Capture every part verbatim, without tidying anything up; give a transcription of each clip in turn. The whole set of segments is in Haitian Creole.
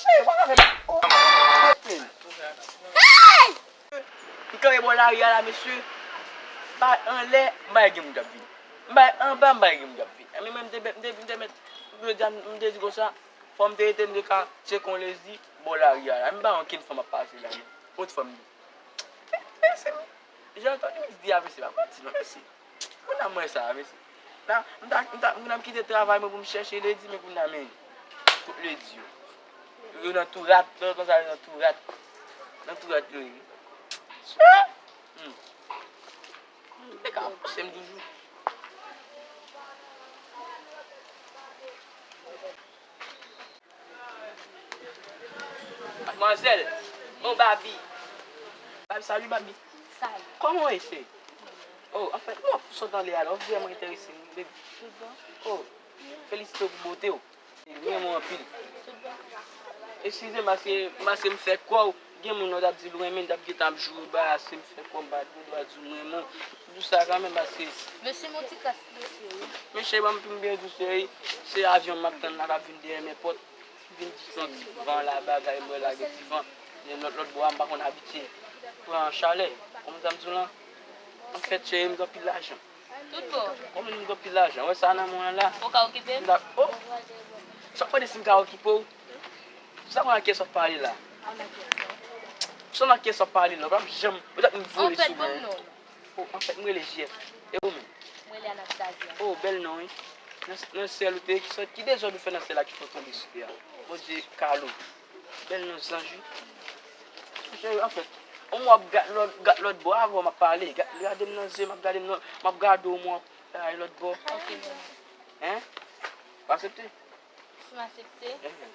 Cheri, w pa ka fè ba. Oh, kote l? Hey! M kanpe bò lari a la, mesye. M bay anlè, m bay gen moun k ap vini. M bay anba, m bay gen moun k ap vini. Men mwen, m te, m te, m te mèt, m te di, m te di konsa, fò m te rete, m te ka tcheke yon lezi bò lari a la. M pa wè okenn fanm ap pase la, men. Yon ti fanm li. Mesye, jan Tony Mix di a, mesye, pa manti non, mesye. Kounye a m wè sa, mesye. La, m ta, m ta, m ta kite travay mwen pou m chèche ledi, men kounye a, men, tout ledi yo. Yo nan tou rat, nan konsa, yo nan tou rat. Nan tou rat yo ye. Hmm. Li ka pouse m toujou. Madmwazèl. Oh, Babi. Babi, salut, Babi. Salut. Kòman w ye, cheri? Oh, anfèt, mwen sot anlè a la, w vrèman enterese m, baby. Tout bon? Oh, felisite w pou bote w. Li renmen w anpil. Tout bon? Eskize m, paske, paske m fè kò w. Gen moun nan w t ap di l renmen, l t ap gentan ap joure ba, se m fè kò m pa t gen dwa di w m renmen w. M di w sa kanmenm, paske. Mesye, m yon ti kras prese, wi. Men cheri, ban m pou m byen di w, cheri, se avyon m ap tann la k ap vin dèyè men pòt. Vin di son ti van la, bagay, mwen lage ti van. Men lòt, lòt bò a, m pa konn abitye pran chalè. Konprann sa m di w lan? Anfèt, cheri, m gen anpil lajan. Tout bon. Konbyen m gen anpil lajan. Wè sa nan mwen an la. Ou ka okipe m? M ta, oh! Sa w mande si m ka okipe w? Sa nan kiyès w ap pale la? Sa nan kiyès w ap pale la? Ou p ap janm, ou t ap vin vole sou mwen. Oh, anfèt, m rele J F. E ou menm? Mwen rele Anastazia. Oh, bèl non, wi. Nan, nan syèl ou te, ki sòt, ki dezòd ou fè nan syèl la ki fè w tonbe sou tè a? Bondye kale w. Bèl non zanj, wi. Cheri, anfèt, on mwen ap gad lòt, gad lòt bò avan m ap pale. Gad, gade m nan zye, m ap gade m nan, m ap gade w, mwen ap, ay, lòt bò. Ok, bon. Hein? W aksepte? Si m aksepte. Enhen.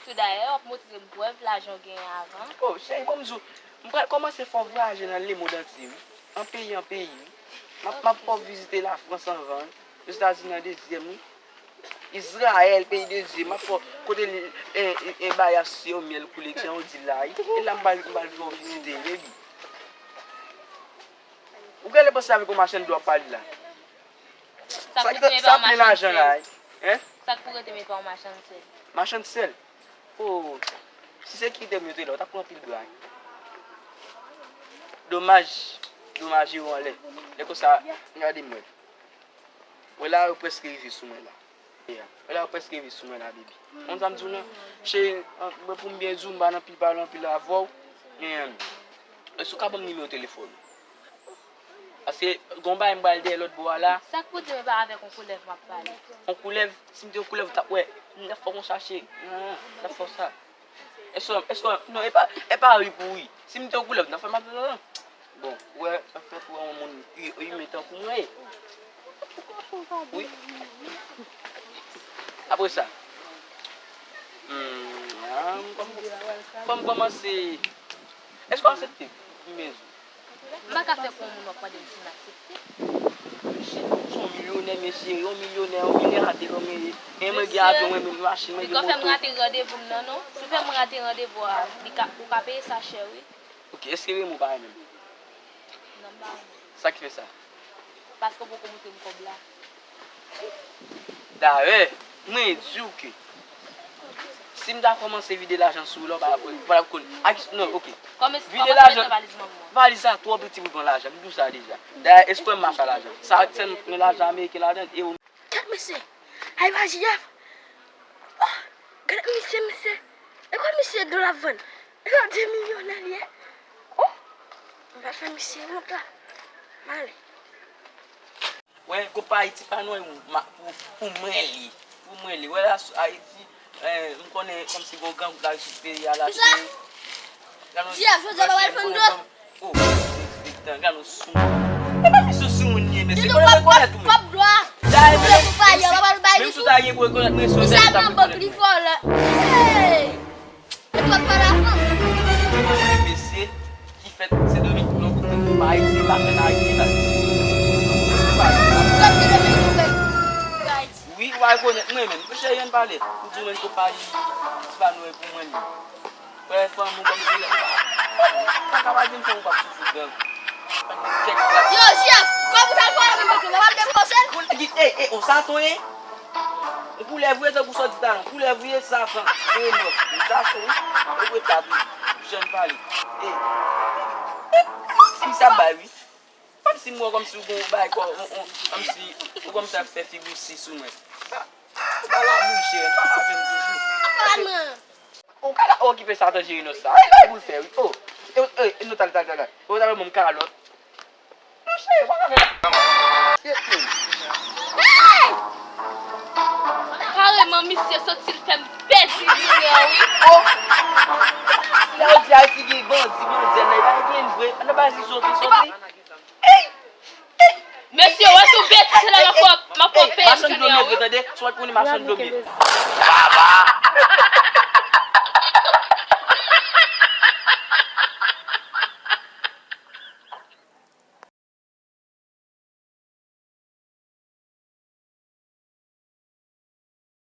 Toudayè, w ap montre m prèv lajan w genyen avan. Oh, cheri, ban m di w, m pral kòmanse fè w vwayaje nan lemond antye, wi. An peyi, an peyi, wi. M ap, m ap fè w vizite Lafrans anvan, wi. Lèzetazini an dezyèm, wi. Izrayèl, peyi dezyèm. M ap fè w kote l, e, e, e, bay a sirop, myèl koule, jan yo di la, wi. E la m pral, m pral fè w vizite, baby. Ou genlè panse avèk yon machann dlo w ap pale la. Sa k pou rete men pa yon machann sèl. Hein? Sa k pou rete men pa yon machann sèl. Machann sèl? Oh, si sekirite m yo te la, w t ap pran anpil bra. Domaj, domaj yo anlè. Lè konsa, gade m wè. Wè la, yo prèske rive sou mwen la. Wè la, yo prèske rive sou mwen la, baby. Konn sa m di w lan? Cheri, an, mwen pou m byen di w, m pa nan anpil pale anpil avè w. Men, èske w ka ban m nimewo telefòn ou? Paske gon bagay m pral dèyè lòt bò a la. Sa k pou di men pa avèk yon koulèv m ap pale? Yon koulèv, si m te yon koulèv, ou t ap wè. M t ap fè w konsa, cheri. Non, non, m t ap fè w sa. Èske, èske, non, e pa, e pa ri pou ri. Si m te yon koulèv, m t ap fè m ap, non, non. Bon, ou wè, anfèt, ou wè yon moun i-, imen tankou mwen ye. Wi. Apre sa, hmm, ah, m kòm, kòm kòmanse, èske w aksepte m byen di w? M pa ka fè pou yon moun w ap mande m si m aksepte. Mesye, se yon milyonè, mesye, yon milyonè, yon milyonè a te renmen, e mwen gen avyon, mwen gen machin, mwen gen moto. Li ka fè m rate randevou m nan, non. Si w fè m rate randevou a, li ka, ou ka peye sa chè, wi. Ok, èske renmen ou pa renmen m? Non, m pa renmen. Sa k fè sa? Paske w poko montre m kòb la. Dayè, mwen di w ke si m ta kòmanse vide lajan sou ou la, ou pa, ou pa t ap konn. Ak, non, ok. Vide lajan. Valiz la twò piti pou l pran lajan. M di w sa deja. Dayè, espre m mache a lajan. Sa, se yon lajan ameriken ladan, e ou Gad misye! Ay, va J F! Oh! Gad misye, misye! E kwa misye dlo l ap vann? E kwa de milyonè li ye? Oh! M pa fè misye wont la. M ale. Wè, konpayi ti pa nou, pou, pou mwen li. Pou mwen li. Wè la, sou Ayiti, eh, m konnen kòmsi gon gang la sou peyi a la. Kisa? Gad nou, J F, jodi a pa pral fann dlo. Oh, respektan, gad nou sou. E pa misye sou moun ye, mesye. Konnen rekonèt ou menm. Kòb dlo a. Dayè, menm, menm si, menm si w ta gen pou rekonèt mwen, se ou sèl ki t ap rekonèt mwen. Hey! E twòp pale avan. Mesye, ki fèt Sendomeng, non, pa Ayiti, pa fèt Ayiti, pa. Fèt Sendomeng, nou fèt Ayiti. Wi, ou pa rekonèt mwen menm. Mesye, ann pale. M di w menm konpayi, ti pa nou e pou mwen menm. Wè, fanm ou kòmsi lè. Pa ka pa di m fanm ou p ap soufri gang. Yo, J F, kòb ou t al vòlè menm bank yo, w ap depanse l? Ey, ey, on sa tonye? Koulèv ou ye tankou sòti talon. Koulèv ou ye, satan. Ou ye mò. Ou gason, wi. Ou ye tab, wi. Janm pale. E, si m sa bay, wi. Kòmsi m wè kòmsi ou gon bagay kò, on, on, kòmsi ou kòmsi ap fè figi sis sou mwen. Ou pa la bouche, ou pa la avè m toujou. Ou ka la okipe sa, Tanjerinos sa. E bay pou l fè, wi. Oh, e, e, e, nou talè, talè, talè. Ou talè mwen m kalòt. Non, cheri, ou pa ka fè sa. Kareman, misye soti, l fè m pèdi jounen an, wi. Oh! Jodi a, si gen bandi, bandi, nan pa gen vre. Nan pa gen soti, soti. Mesye, wè sou betiz la, m ap fè, m ap fè peye jounen an, wi. Machann dlo m leve, tande? Si w pa konnen machann dlo m ye.